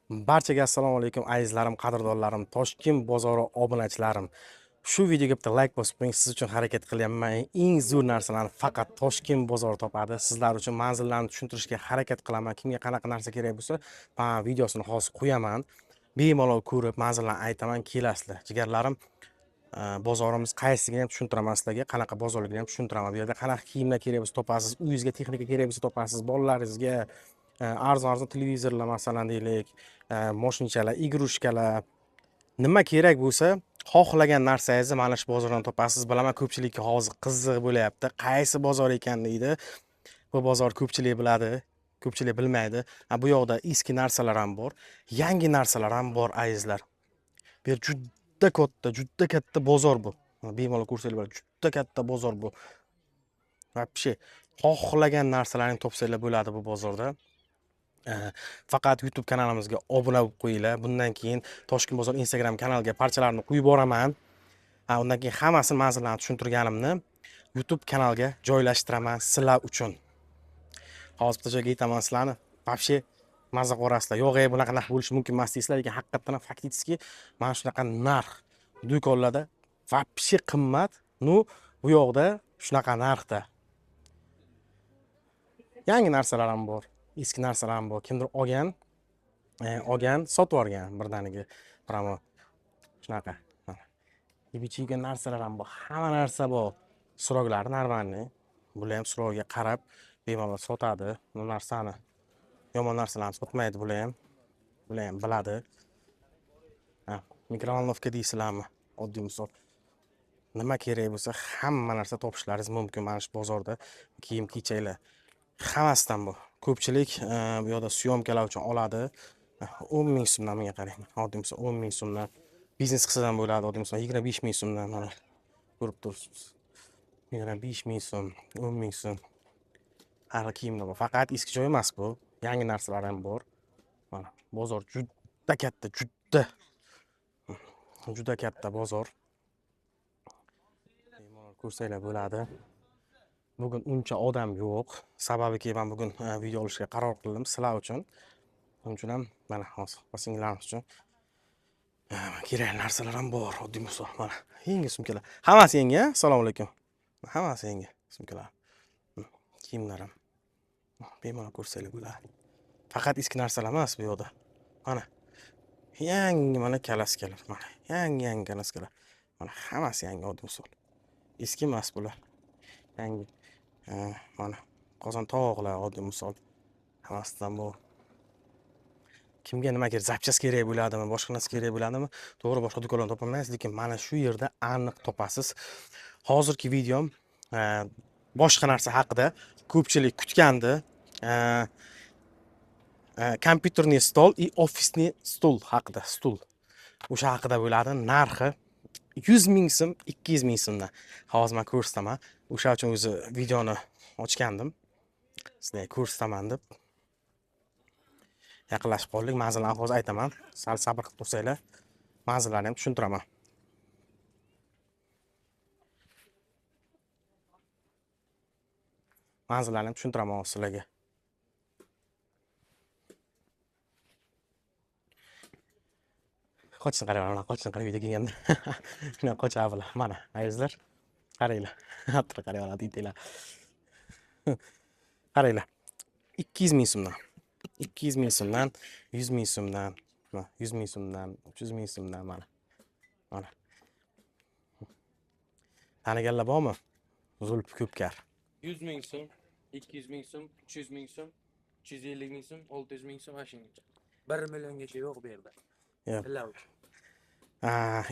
Barchaga assalomu alaykum azizlarim, qadrdonlarim, Toshkent bozori obunachilarim. Shu videoga bitta like bosib qo'ying, siz uchun harakat qilyapman. Eng zo'r narsalarni faqat Toshkent bozori topadi. Sizlar uchun manzillarni tushuntirishga harakat qilaman. Kimga qanaqa narsa kerak bo'lsa, men videosini hozir qo'yaman. Bemalol ko'rib manzillarni aytaman, kelasizlar. Jigarlarim, bozorimiz qaysiligini ham tushuntiraman sizlarga, qanaqa bozorligini ham tushuntiraman. Bu yerda qanaqa kiyimlar kerak bo'lsa topasiz, uyingizga texnika kerak bo'lsa topasiz, bolalaringizga arzon-arzon televizorlar masalan deylik, moshinchalar, igrushkalar, nima kerak bo'lsa, xohlagan narsangizni mana shu bozordan topasiz. Bilaman, ko'pchilikka hozir qiziq bo'lyapti, qaysi bozor ekan deydi. Bu bozor ko'pchilik biladi, ko'pchilik bilmaydi. Bu yoqda eski narsalar ham bor, yangi narsalar ham bor azizlar. Bu yer juda katta, juda katta bozor bu. Bemalol ko'rsanglar bo'ladi, juda katta bozor bu. Вообще xohlagan narsalarni topsanglar bo'ladi bu bozorda. Faqat YouTube kanalimizga obuna bo'lib qo'yinglar. Bundan keyin Toshkent bozor Instagram kanaliga parchalarni qo'yib boraman. Undan keyin hammasini manzillarni tushuntirganimni YouTube kanalga joylashtiraman sizlar uchun. Hozir bitta joyga aytaman sizlarni. Вообще maza ko'rasizlar. Yo'q, bunaqa narx bo'lishi mumkin emas deysizlar, lekin haqiqatan ham faktически mana shunaqa narx do'konlarda вообще qimmat. Nu bu yoqda shunaqa narxda. Yangi narsalar ham bor, eski narsalar ham bor. Kimdir olgan, sotib yuborgan birdaniga. Pramo shunaqa. Mana. Yeb ichadigan narsalar ham bor, hamma narsa bor. Suroqlari normalniy. Bular ham suroqga qarab bemalol sotadi bu narsani. Yomon narsalarni sotmaydi bular ham. Bular ham biladi. Ha, mikrovolnovka deysizlarmi? Oddiy misol. Nima kerak bo'lsa, hamma narsa topishlaringiz mumkin mana shu bozorda. Kiyim kechaklar hammasidan bu. Ko'pchilik bu yoqda syomkalar uchun oladi. 10 ming so'mdan, bunga qarang. Oddiy misol 10 ming so'mdan biznes qilsa ham bo'ladi, oddiy misol 25 ming so'mdan mana ko'rib turibsiz. 25 ming so'm, 10 ming so'm. Har xil kiyimlar bor. Faqat eski joy emas bu. Yangi narsalar ham bor. Mana bozor juda katta, juda juda katta bozor. Bemalol ko'rsanglar bo'ladi. Bugun uncha odam yo'q. Sababiki men bugun video olishga qaror qildim sizlar uchun. Shuning uchun ham mana hozir singillarimiz uchun kerakli narsalar ham bor, oddiy misol. Mana yangi sumkalar. Hammasi yangi, a? Assalomu alaykum. Hammasi yangi sumkalar. Kiyimlar ham. Bemalol ko'rsanglar bo'ladi. Faqat eski narsalar emas bu yoqda. Mana yangi mana kalaskalar, mana yangi kalaskalar. Mana hammasi yangi, oddiy misol. Eski emas bular. Yangi. Mana qozon tovoqlar, oddiy misol. Hammasidan bu. Kimga nima kerak, zapchast kerak bo'ladimi, boshqa narsa kerak bo'ladimi? To'g'ri, boshqa do'konlardan topolmaysiz, lekin mana shu yerda aniq topasiz. Hozirgi videom boshqa narsa haqida ko'pchilik kutgandi. Kompyuterniy stol и ofisniy stol haqida, stul. O'sha haqida bo'ladi. Narxi 100 ming so'm, 200 ming so'mdan. Hozir men ko'rsataman. O'sha uchun o'zi videoni ochgandim. Sizlarga ko'rsataman deb. Yaqinlashib qoldik. Manzillarni hozir aytaman. Sal sabr qilib tursanglar, manzillarni ham tushuntiraman. Manzillarni ham tushuntiraman hozir sizlarga. Qochsin qarang, mana qochsin qarang, uyda kelganda. Shunday qochadi bular. Mana, azizlar, qaranglar. Hatto qarang, oladi itinglar. Qaranglar. 200 ming so'mdan. 200 ming so'mdan, 100 ming so'mdan, mana 100 ming so'mdan, 300 ming so'mdan mana. Mana. Taniganlar bormi? Zulfi Ko'pkar. 100 ming so'm, 200 ming so'm, 300 ming so'm, 350 ming so'm, 600 ming so'm mana shungacha. 1 milliongacha yo'q bu yerda. Yo'q. Tillar uchun.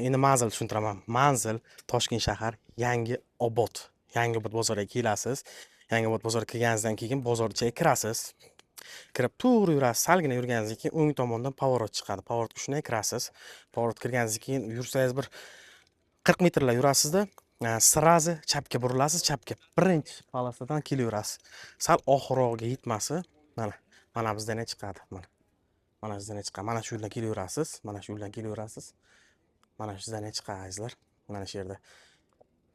Endi manzil tushuntiraman. Manzil Toshkent shahar, Yangi Obod. Yangi Obod bozoriga kelasiz. Yangi Obod bozoriga kirganingizdan keyin bozor ichiga kirasiz. Kirib to'g'ri yurasiz. Salgina yurganingizdan keyin o'ng tomondan поворот chiqadi. Поворотga shunday kirasiz. Поворот kirganingizdan keyin yursangiz bir 40 metrlar yurasizda, сразу chapga burilasiz, chapga birinchi polosadan kelaverasiz. Sal oxirroqga yetmasi, mana, mana bizdan ham chiqadi, mana. Mana bizdan ham chiqadi. Mana shu yo'ldan kelaverasiz, mana shu yo'ldan kelaverasiz. Mana shu sizdan ham chiqadi azizlar. Mana shu yerda.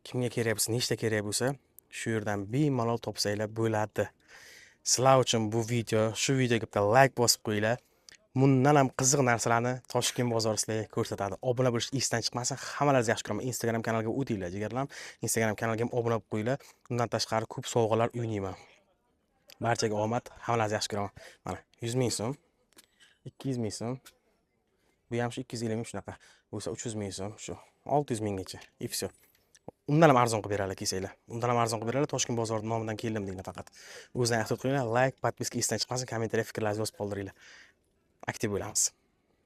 Kimga kerak bo'lsa, nechta kerak bo'lsa, shu yerdan bemalol topsanglar bo'ladi. Sizlar uchun bu video, shu videoga bitta like bosib qo'yinglar. Bundan ham qiziq narsalarni Toshkent bozori sizlarga ko'rsatadi. Obuna bo'lish esdan chiqmasin. Hammalaringizni yaxshi ko'raman. Instagram kanaliga o'tinglar, jigarlarim. Instagram kanaliga ham obuna bo'lib qo'yinglar. Undan tashqari ko'p sovg'alar o'ynayman. Barchaga omad. Hammalaringizni yaxshi ko'raman. Mana 100 ming so'm, 200 ming so'm. Bu ham shu 250 ming shunaqa. Bo'lsa 300 ming so'm, shu 600 minggacha. И всё. Undan ham arzon qilib beradilar kelsanglar. Undan ham arzon qilib beradilar. Toshkent bozori nomidan keldim denglar faqat. O'zinglar ehtiyot qilinglar. Layk, подписка esdan chiqmasin. Kommentariya fikrlaringizni yozib qoldiringlar. Aktiv bo'lamiz.